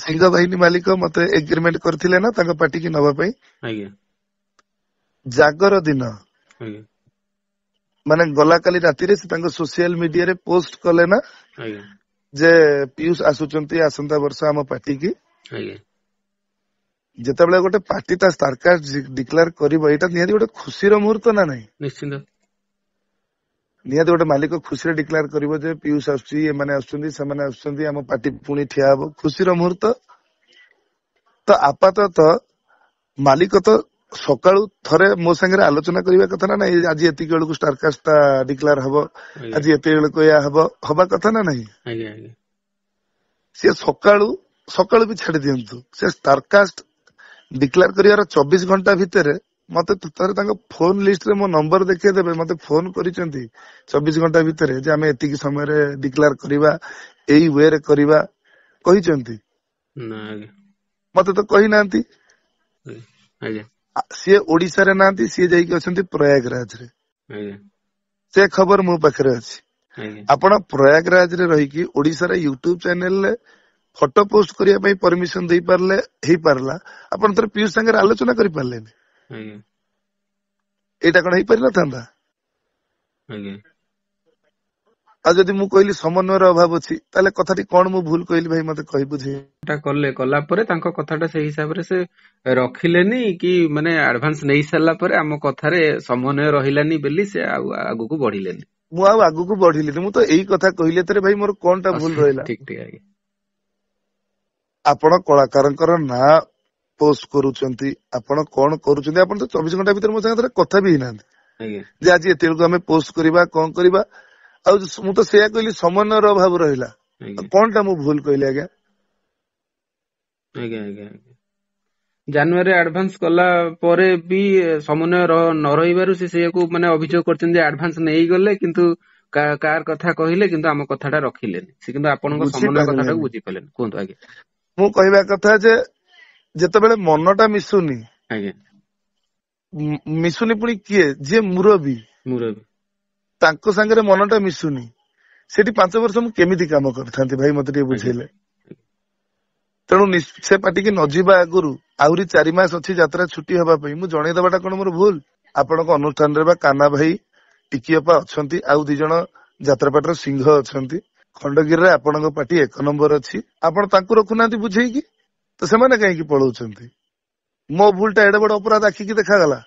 ସିଂହବାହିନୀ ମାଲିକ ମତେ ଏଗ୍ରିମେଣ୍ଟ କରିଥିଲେ ନା ତାଙ୍କ ପାର୍ଟିକି ନବା ପାଇଁ। ଆଜ୍ଞା। ଜାଗର ଦିନ, ଆଜ୍ଞା, ମାନେ ଗଲା କାଲି ରାତିରେ ସେ ତାଙ୍କ ସୋସିଆଲ ମିଡିଆରେ ପୋଷ୍ଟ କଲେ ନା ଆଜ୍ଞା, ଯେ ପିୟୁଷ ଆସୁଛନ୍ତି ଆସନ୍ତା ବର୍ଷ ଆମ ପାର୍ଟିକି। ଆଜ୍ଞା। ଯେତେବେଳେ ଗୋଟେ ପାର୍ଟି ତା ଷ୍ଟାରକାଷ୍ଟ ଡିକ୍ଲେୟାର କରିବ, ଏଇଟା ନିହାତି ଗୋଟେ ଖୁସିର ମୁହୂର୍ତ୍ତ ନା ନାହିଁ? ନିଶ୍ଚିନ୍ତ। ନିହାତି ଗୋଟେ ମାଲିକ ଖୁସିରେ ଡିକ୍ଲେୟାର କରିବ ଯେ ପିୟୁଷ ଆସୁଛି, ଏମାନେ ଆସୁଛନ୍ତି, ସେମାନେ ଆସୁଛନ୍ତି, ଆମ ପାର୍ଟି ପୁଣି ଠିଆ ହବ, ଖୁସିର ମୁହୂର୍ତ୍ତ। ତ ଆପାତତଃ ମାଲିକ ତ ସକାଳୁ ଥରେ ମୋ ସାଙ୍ଗରେ ଆଲୋଚନା କରିବା କଥା ନା ନାଇଁ? ଆଜି ଏତିକି ବେଳକୁ ଷ୍ଟାରକାଷ୍ଟ ଟା ଡିକ୍ଲେୟାର ହବ, ଆଜି ଏତିକି ବେଳକୁ ଏଇଆ ହବ, ହବା କଥା ନା ନାହିଁ? ଆଜ୍ଞା ଆଜ୍ଞା। ସିଏ ସକାଳୁ ସକାଳୁ ବି ଛାଡି ଦିଅନ୍ତୁ, ସେ ଷ୍ଟାରକାଷ୍ଟ ଡିକ୍ଲେୟାର କରିବାର 24 ଘଣ୍ଟା ଭିତରେ ମତେ ଥରେ ତାଙ୍କ ଫୋନ ଲିଷ୍ଟରେ ମୋ ନମ୍ବର ଦେଖେଇଦେବେ, ମତେ ଫୋନ କରିଛନ୍ତି 24 ଘଣ୍ଟା ଭିତରେ ଯେ ଆମେ ଏତିକି ସମୟରେ ଡିକ୍ଲେୟାର କରିବା, ଏଇ ୱେରେ କରିବା, କହିଛନ୍ତି? ନା ଆଜ୍ଞା। ମତେ ତ କହିନାହାନ୍ତି। ଆଜ୍ଞା। ସିଏ ଓଡିଶାରେ ନାହାନ୍ତି, ସିଏ ଯାଇକି ଅଛନ୍ତି ପ୍ରୟାଗରାଜରେ। ଆଜ୍ଞା। ସେ ଖବର ମୋ ପାଖରେ ଅଛି। ଆଜ୍ଞା। ଆପଣ ପ୍ରୟାଗରାଜରେ ରହିକି ଓଡିଶାର ୟୁଟ୍ୟୁବ ଚ୍ୟାନେଲରେ ଫଟୋ ପୋଷ୍ଟ କରିବା ପାଇଁ ପରମିଶନ ଦେଇପାରିଲେ, ହେଇପାରିଲା, ଆପଣ ଥରେ ପିୟୁଷ ସାଙ୍ଗରେ ଆଲୋଚନା କରିପାରିଲେନି? ଆଜ୍ଞା। ଏଇଟା କଣ ହେଇପାରିନଥାନ୍ତା? ଆଜ୍ଞା। ଆଉ ଯଦି ମୁଁ କହିଲି ସମନ୍ୱୟର ଅଭାବ ଅଛି, ତାହେଲେ କଥାଟି କଣ ମୁଁ ଭୁଲ କହିଲି ଭାଇ, ମତେ କହି ବୁଝେଇ। ଟା କଲେ, କଲା ପରେ ତାଙ୍କ କଥାଟା ସେଇ ହିସାବରେ ସେ ରଖିଲେନି କି, ମାନେ ଆଡଭାନ୍ସ ନେଇ ସାରିଲା ପରେ ଆମ କଥାରେ ସମନ୍ୱୟ ରହିଲାନି ବୋଲି ସେ ଆଉ ଆଗକୁ ବଢିଲେନି। ମୁଁ ଆଉ ଆଗକୁ ବଢିଲିନି, ମୁଁ ତ ଏଇ କଥା କହିଲି। ଏଥିରେ ଭାଇ ମୋର କଣଟା ଭୁଲ ରହିଲା? ଠିକ ଠିକ ଆଜ୍ଞା। ଆପଣ କଳାକାରଙ୍କର ନାଁ ପୋଷ୍ଟ କରୁଛନ୍ତି, ଆପଣ କଣ କରୁଛନ୍ତି? ଆପଣ ତ 24 ଘଣ୍ଟା ଭିତରେ ମୋ ସାଙ୍ଗରେ କଥା ବି ହେଇନାହାନ୍ତି ଆଜ୍ଞା, ଯେ ଆଜି ଏତେବେଳକୁ ଆମେ ପୋଷ୍ଟ କରିବା, କଣ କରିବା। ଆଉ ମୁଁ ତ ସେଇଆ କହିଲି, ସମନ୍ୱୟର ଅଭାବ ରହିଲା। କଣଟା ମୁଁ ଭୁଲ କହିଲି ଆଜ୍ଞା? ଆଜ୍ଞା ଆଜ୍ଞା ଆଜ୍ଞା। ଜାନୁଆରୀ ଆଡଭାନ୍ସ କଲା ପରେ ବି ସମନ୍ୱୟ ନ ରହିବାରୁ ସେ ସେଇଆକୁ ମାନେ ଅଭିଯୋଗ କରିଛନ୍ତି ଯେ ଆଡଭାନ୍ସ ନେଇଗଲେ, କିନ୍ତୁ କାର କଥା କହିଲେ କିନ୍ତୁ ଆମ କଥାଟା ରଖିଲେନି ସେ, କିନ୍ତୁ ଆପଣଙ୍କ ସମନ୍ୱୟ କଥାଟାକୁ ବୁଝିପାରିଲେନି। କୁହନ୍ତୁ ଆଜ୍ଞା। ମୁଁ କହିବା କଥା ଯେ ଯେତେବେଳେ ମନଟା ମିଶୁନି, ଆଜ୍ଞା, ମିଶୁନି ପୁଣି କିଏ, ଯିଏ ମୁରବୀ, ମୁରବୀ ତାଙ୍କ ସାଙ୍ଗରେ ମନଟା ମିଶୁନି, ସେଠି 5 ବର୍ଷ ମୁଁ କେମିତି କାମ କରିଥାନ୍ତି ଭାଇ, ମତେ ଟିକେ ବୁଝେଇଲେ। ତେଣୁ ସେ ପାର୍ଟିକି ନ ଯିବା ଆଗରୁ ଆହୁରି 4 ମାସ ଅଛି ଯାତ୍ରା ଛୁଟି ହେବା ପାଇଁ, ମୁଁ ଜଣେଇଦବାଟା କଣ ମୋର ଭୁଲ? ଆପଣଙ୍କ ଅନୁଷ୍ଠାନରେ ବା କାହ୍ନା ଭାଇ, ଟିକି ଅପା ଅଛନ୍ତି, ଆଉ 2 ଜଣ ଯାତ୍ରା ପାର୍ଟିର ସିଂହ ଅଛନ୍ତି। ଖଣ୍ଡଗିରିରେ ଆପଣଙ୍କ ପାର୍ଟି 1 ନମ୍ବର ଅଛି, ଆପଣ ତାଙ୍କୁ ରଖୁନାହାନ୍ତି ବୁଝେଇକି, ତ ସେମାନେ କାହିଁକି ପଳଉଛନ୍ତି? ମୋ ଭୁଲଟା ଏଡେ ବଡ ଅପରାଧ ଆଖିକି ଦେଖାଗଲା।